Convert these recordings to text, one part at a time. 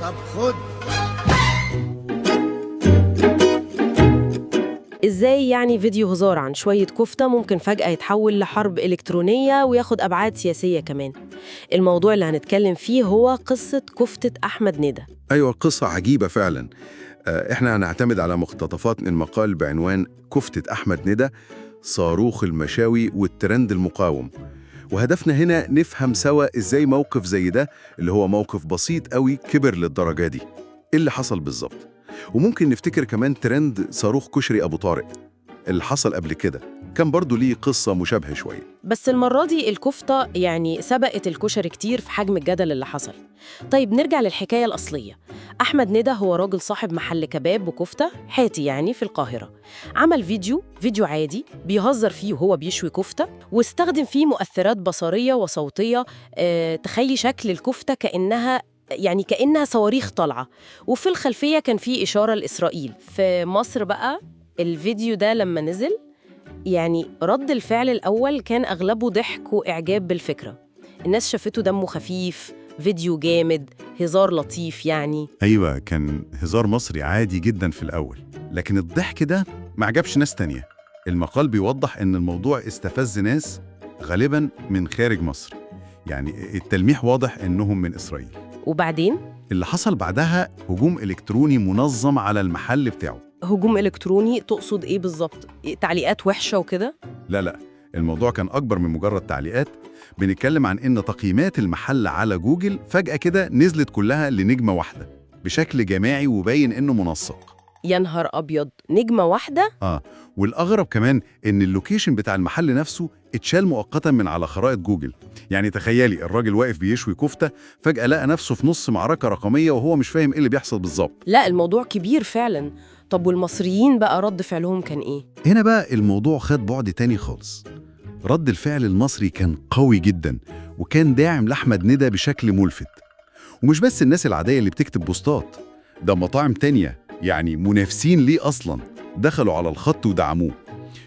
طب خد. إزاي يعني فيديو هزار عن شوية كفتة ممكن فجأة يتحول لحرب إلكترونية وياخد أبعاد سياسية كمان؟ الموضوع اللي هنتكلم فيه هو قصة كفتة أحمد ندى. أيوة، قصة عجيبة فعلا. إحنا هنعتمد على مقتطفات من مقال بعنوان كفتة أحمد ندى، صاروخ المشاوي والترند المقاوم. وهدفنا هنا نفهم سوا إزاي موقف زي ده، اللي هو موقف بسيط قوي، كبر للدرجة دي. إيه اللي حصل بالظبط؟ وممكن نفتكر كمان ترند صاروخ كشري أبو طارق اللي حصل قبل كده، كان برضو ليه قصة مشابهة شوية. بس المرة دي الكفتة يعني سبقت الكشري كتير في حجم الجدل اللي حصل. طيب نرجع للحكاية الأصلية. أحمد ندى هو راجل صاحب محل كباب وكفتة حاتي يعني في القاهرة. عمل فيديو عادي بيهزر فيه وهو بيشوي كفتة، واستخدم فيه مؤثرات بصرية وصوتية تخلي شكل الكفتة كأنها صواريخ طالعة، وفي الخلفية كان فيه إشارة لإسرائيل. في مصر بقى الفيديو ده لما نزل، يعني رد الفعل الأول كان أغلبه ضحك وإعجاب بالفكرة. الناس شافته دمه خفيف، فيديو جامد، هزار لطيف يعني. أيوة، كان هزار مصري عادي جدا في الأول، لكن الضحك ده ما عجبش ناس تانية. المقال بيوضح إن الموضوع استفز ناس غالبا من خارج مصر، يعني التلميح واضح إنهم من إسرائيل. وبعدين؟ اللي حصل بعدها هجوم إلكتروني منظم على المحل بتاعه. هجوم إلكتروني تقصد إيه بالظبط؟ تعليقات وحشة وكده؟ لا، الموضوع كان أكبر من مجرد تعليقات. بنتكلم عن إن تقييمات المحل على جوجل فجأة كده نزلت كلها لنجمة واحدة بشكل جماعي، وباين إنه منسق. يا نهار أبيض، نجمة واحدة؟ آه، والأغرب كمان إن ال location بتاع المحل نفسه اتشال مؤقتا من على خرائط جوجل. يعني تخيلي الراجل واقف بيشوي كفتة، فجأة لقى نفسه في نص معركة رقمية وهو مش فاهم إيه اللي بيحصل بالظبط. لا، الموضوع كبير فعلا. طب والمصريين بقى رد فعلهم كان إيه؟ هنا بقى الموضوع خد بعد تاني خالص. رد الفعل المصري كان قوي جدا، وكان داعم لأحمد ندى بشكل ملفت. ومش بس الناس العادية اللي بتكتب بوستات، ده مطاعم تانية يعني منافسين ليه أصلا دخلوا على الخط ودعموه.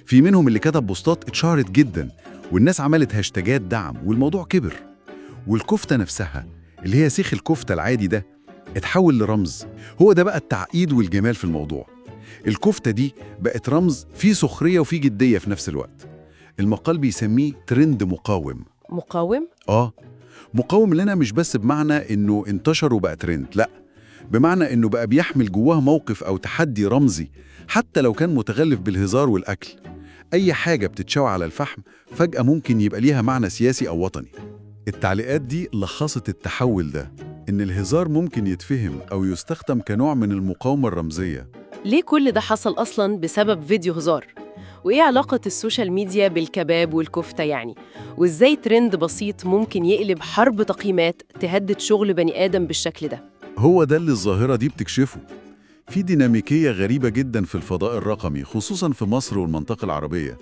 في منهم اللي كتب بوستات اتشهرت جدا، والناس عملت هاشتاجات دعم، والموضوع كبر. والكفتة نفسها اللي هي سيخ الكفتة العادي ده اتحول لرمز. هو ده بقى التعقيد والجمال في الموضوع. الكفتة دي بقت رمز فيه سخرية وفيه جدية في نفس الوقت. المقال بيسميه ترند مقاوم. مقاوم؟ آه، مقاوم لنا مش بس بمعنى إنه انتشر وبقى ترند، لأ، بمعنى إنه بقى بيحمل جواه موقف أو تحدي رمزي، حتى لو كان متغلف بالهزار والأكل. أي حاجة بتتشوى على الفحم فجأة ممكن يبقى ليها معنى سياسي أو وطني. التعليقات دي لخصت التحول ده، إن الهزار ممكن يتفهم أو يستخدم كنوع من المقاومة الرمزية. ليه كل ده حصل أصلاً بسبب فيديو هزار؟ وإيه علاقة ال social media بالكباب والكفتة يعني؟ وإزاي ترند بسيط ممكن يقلب حرب تقييمات تهدد شغل بني آدم بالشكل ده؟ هو ده اللي الظاهرة دي بتكشفه. في ديناميكية غريبة جدا في الفضاء الرقمي، خصوصا في مصر والمنطقة العربية.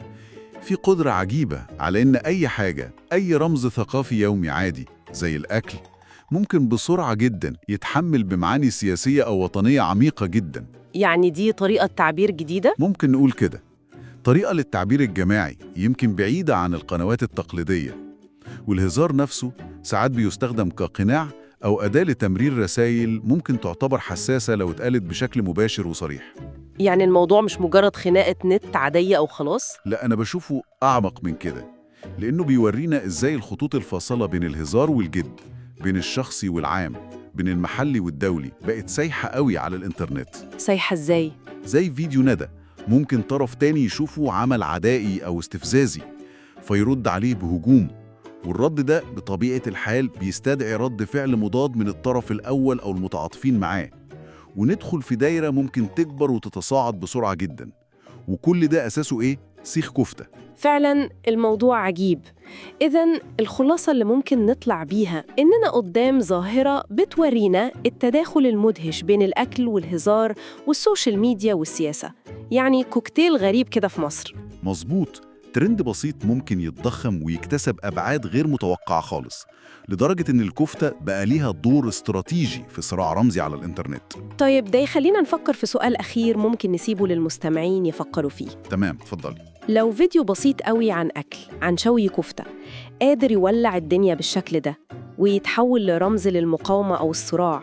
في قدرة عجيبة على إن أي حاجة، أي رمز ثقافي يومي عادي زي الأكل، ممكن بسرعة جدا يتحمل بمعاني سياسية أو وطنية عميقة جدا. يعني دي طريقة تعبير جديدة؟ ممكن نقول كده، طريقة للتعبير الجماعي يمكن بعيدة عن القنوات التقليدية. والهزار نفسه ساعات بيستخدم كقناع أو أداة لتمرير رسائل ممكن تعتبر حساسة لو اتقالت بشكل مباشر وصريح. يعني الموضوع مش مجرد خناقة نت عادية أو خلاص؟ لا، أنا بشوفه أعمق من كده، لأنه بيورينا إزاي الخطوط الفاصلة بين الهزار والجد، بين الشخصي والعام، بين المحلي والدولي، بقت سايحة قوي على الإنترنت. سايحة إزاي؟ زي فيديو ندى، ممكن طرف تاني يشوفه عمل عدائي أو استفزازي فيرد عليه بهجوم، والرد ده بطبيعة الحال بيستدعي رد فعل مضاد من الطرف الأول أو المتعاطفين معاه، وندخل في دايرة ممكن تكبر وتتصاعد بسرعة جدا. وكل ده أساسه إيه؟ سيخ كفتة. فعلا الموضوع عجيب. إذا الخلاصة اللي ممكن نطلع بيها إننا قدام ظاهرة بتورينا التداخل المدهش بين الأكل والهزار وال social media والسياسة، يعني كوكتيل غريب كده في مصر. مظبوط، ترند بسيط ممكن يتضخم ويكتسب أبعاد غير متوقعة خالص، لدرجة إن الكفتة بقى ليها دور استراتيجي في صراع رمزي على الإنترنت. طيب ده يخلينا نفكر في سؤال أخير ممكن نسيبه للمستمعين يفكروا فيه. تمام، اتفضلي. لو فيديو بسيط قوي عن أكل، عن شوي كفتة، قادر يولع الدنيا بالشكل ده ويتحول لرمز للمقاومة أو الصراع،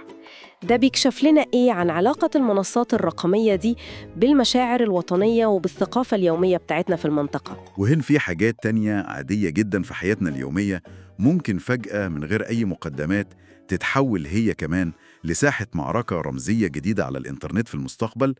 ده بيكشف لنا إيه عن علاقة المنصات الرقمية دي بالمشاعر الوطنية وبالثقافة اليومية بتاعتنا في المنطقة؟ وهن في حاجات تانية عادية جدا في حياتنا اليومية ممكن فجأة من غير أي مقدمات تتحول هي كمان لساحة معركة رمزية جديدة على الإنترنت في المستقبل.